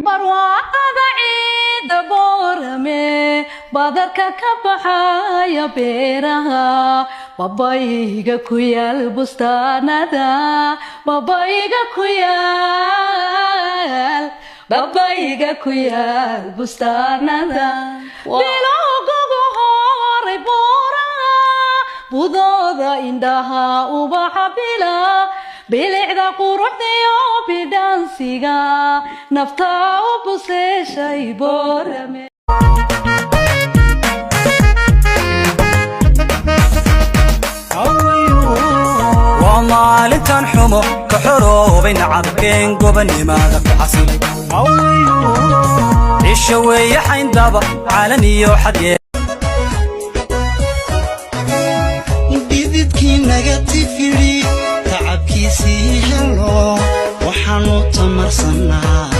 Barwaaqada ciida Boorame, badarka ka baxaya beeraha, babayga ku yaal bustaanada, babayga ku yaal, babayga ku yaal bustaanada, bilowgugu horay buuraha budooda, indhaha ubaxa bila, bilicda quruxdiyo bidhaansiga, nafta u buseeshay Boorame. Waa maalintan xumo ka xoroobay nacabkeen, gobonnimada ku xasilay. Cisho weeye xayndaba caalamiyo xadye. Dhididkii naga tifidhi, tacabkiisii helo, waxaannu tamarsannaa.